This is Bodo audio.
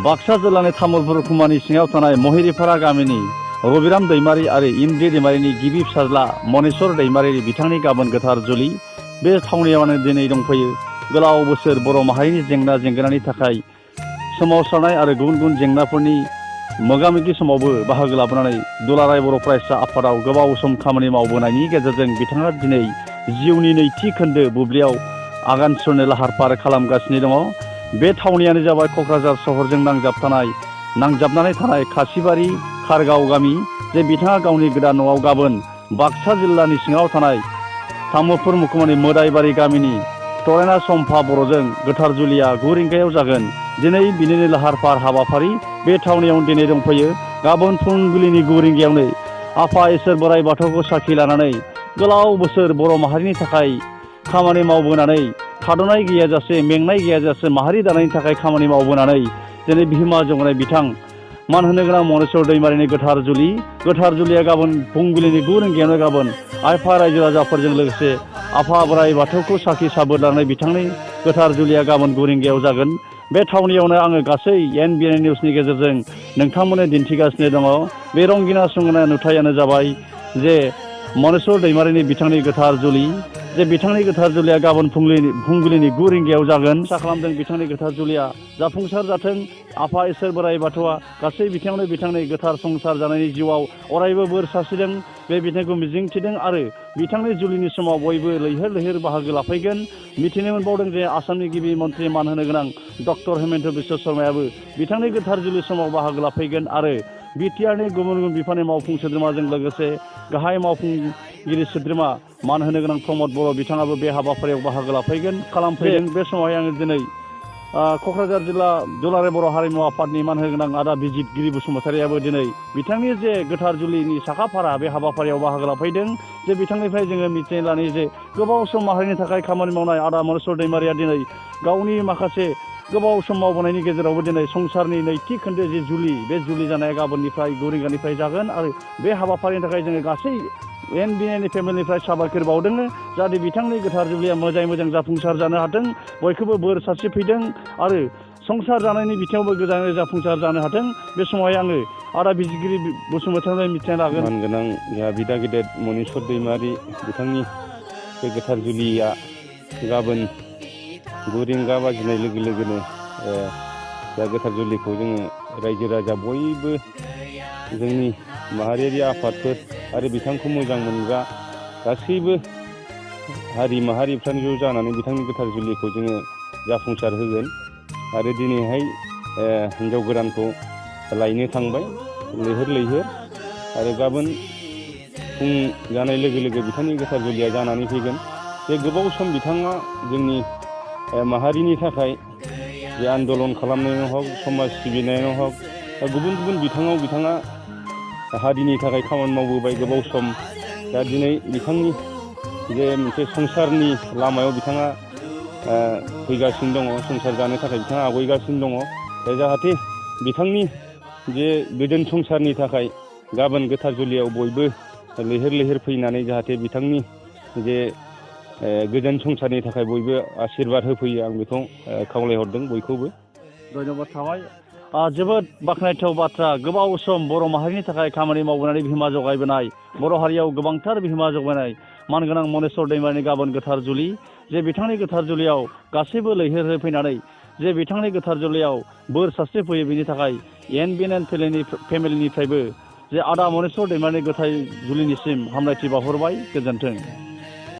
बाक्सा जिल्लानि तामुलपुर खुमानि सिङाव थानाय महिरिपारा गामिनि रबिराम दैमारि आरो इन्द्रि दैमारिनि गिबि फिसाज्ला मनेस्वर दैमारि बिथांनि गाबोन गोथार जुलि। बे थावनियावनो दिनै दंफैयो। गोलाव बोसोर बर' माहारिनि जेंना जेंगोनानि थाखाय सोमावसारनाय आरो गुबुन गुबुन जेंनाफोरनि मोगा-मोगि समावबो बाहागो लाबोनानै दुलाराय बर' फरायसा आफादाव गोबाव सम खामानि मावबोनायनि गेजेरजों बिथाङा दिनै जिउनि नैथि खोन्दो बुब्लियाव आगान सुरनो लाहार फाहार खालामगासिनो दङ। बे थावनियानो जाबाय क'क्राझार सहरजों नांजाबनानै थानाय खासिबारि खारगाव गामि। जे बिथाङा गावनि गोदान न'आव गाबोन बाक्सा जिल्लानि सिङाव थानाय तामुलपुर मुखुमानि मोदायबारि गामिनि तरायना सम्फा बर'जों गोथार जुलिया 9 रिंगायाव जागोन। दिनै बिनिनो लाहार फाहार हाबाफारि बे थावनियावनो दिनै दंफैयो। गाबोन फुंबिलिनि 9 रिंगायावनो आफा इसोर बोराइ बाथौखौ साखि लानानै गोलाव बोसोर बर' माहारिनि थाखाय खामानि मावबोनानै थाद'नाय गैयाजासे मेंनाय गैयाजासे माहारि दानायनि थाखाय खामानि मावबोनानै दिनै बिहोमा जौगानाय बिथां मान होनो गोनां मनेस्वर दैमारिनि गोथार जुलिया गाबोन फुंबिलिनि 9 रिंगायावनो गाबोन आफा रायजो राजाफोरजों लोगोसे आफा बोराइ बाथौखौ साखि साबोद लानानै बिथांनि गोथार जुलिया गाबोन 9 रिंगायाव जागोन। बे थावनियावनो आङो गासै NBN निउसनि गेजेरजों नोंथांमोननो दिन्थिगासिनो दङ। बे रंगिना संगिना नुथायानो जाबाय जे मनेस्वर दैमारिनि बिथांनि गोथार जुलि। जे बिथांनि गोथार जुलिया गाबोन फुंबिलिनि 9 रिंगायाव जागोन। आसा खालामदों बिथांनि गोथार जुलिया जाफुंसार जाथों। आफा इसोर बोराइ बाथौआ गासै बिथिङावनो बिथांनि गोथार संसार जानायनि जिउआव अरायबो बोर सारस्रिदों। बे बिथांखौ मिजिंथिदों आरो बिथांनि जुलिनि समाव बयबो लैहोर लैहोर बाहागो लाफैगोन। मिथिनो मोनबावदों जे आसामनि गिबि मन्त्रि मान होनो गोनां डक्टर हेमेन्त बिश्व शर्मायाबो बिथांनि गोथार जुलि समाव बाहागो लाफैगोन आरो BTRनि गुबुन गुबुन बिफाननि मावफुं सोद्रोमाजों लोगोसे गाहाय मावफुंगिरि सोद्रोमा मान होनो गोनां प्रमद बर' बिथाङाबो बे हाबाफारियाव बाहागो लाफैगोन खालामफैदों। बे समावहाय आङो दिनै क'क्राझार जिल्ला दुलाराय बर' हारिमु आफादनि मान होनो गोनां आदा बिजितगिरि बसुमतारियाबो दिनै बिथांनि जे गोथार जुलिनि साखाफारा बे हाबाफारियाव बाहागो लाफैदों। जे बिथांनिफ्राय जोङो मिथिनो लानि जे गोबाव सम माहारिनि थाखाय खामानि मावनाय आदा मनेस्वर दैमारिया दिनै गावनि माखासे गोबाव सम मावबोनायनि गेजेरावबो दिनै संसारनि नैथि खोन्दो जे जुलि बे जुलि जानाया गाबोननिफ्राय 9 रिंगानिफ्राय जागोन आरो बे हाबाफारिनि थाखाय जोङो गासै NBN फेमिलिनिफ्राय साबायखर बावदों जाहाथे बिथांनि गोथार जुलिया मोजां जाफुंसार जानो हाथों। बयखौबो बोर सारस्रिफैदों आरो संसार जानायनि बिथिङावबो गोजानै जाफुंसार जानो हाथों। बे समावहाय आङो आदा बिजितगिरि बसुमतारिनिफ्राय मिथिनो लागोन। मानगोनां जोंहा बिदा गेदेर मनेस्वर दैमारि बिथांनि बे गोथार जुलिया गाबोन 9 रिंगा बाजिनाय लोगो लोगोनो दा गोथार जुलिखौ जोङो रायजो राजा बयबो जोंनि माहारियारि आफादफोर आरो बिथांखौ मोजां मोनग्रा गासैबो हारि माहारिफ्रानो ज' जानानै बिथांनि गोथार जुलिखौ जोङो जाफुंसार होगोन। आरो दिनैहाय हिन्जाव गोदानखौ लायनो थांबाय लैहोर आरो गाबोन फुं जानाय लोगो लोगो बिथांनि गोथार जुलिया जानानै फैगोन। बे गोबाव सम बिथाङा जोंनि माहारिनि थाखाय जे आन्दलन खालामनायाव हक समाज सिबिनायाव हक गुबुन गुबुन बिथिङाव बिथाङा हारिनि थाखाय खामानि मावबोबाय गोबाव सम। दा दिनै बिथांनि जे मोनसे संसारनि लामायाव बिथाङा फैगासिनो दङ, संसार जानो थाखाय बिथाङा आवगायगासिनो दङ। दा जाहाथे बिथांनि जे गोजोन संसारनि थाखाय गाबोन गोथार जुलियाव बयबो लैहोर फैनानै जाहाथे बिथांनि जे गोजोन संसारनि थाखाय बयबो आशीर्बाद होफैयो आं बेखौ खावलायहरदों बयखौबो। धन्यबाद थाबाय। जोबोद बाख्नायथाव बाथ्रा। गोबाव सम बर' माहारिनि थाखाय खामानि मावबोनानै बिहोमा जगायबोनाय बर' हारियाव गोबांथार बिहोमा जगायनाय मानगोनां मनेस्वर दैमारिनि गाबोन गोथार जुलि। जे बिथांनि गोथार जुलियाव गासैबो लैहोर फैनानै जे बिथांनि गोथार जुलियाव बोर सारस्रिफैयो बेनि थाखाय NBN फेमिलिनिफ्रायबो जे आदा मनेस्वर दैमारिनि गोथार जुलिनिसिम हामलायथि बावहरबाय। गोजोन्थों।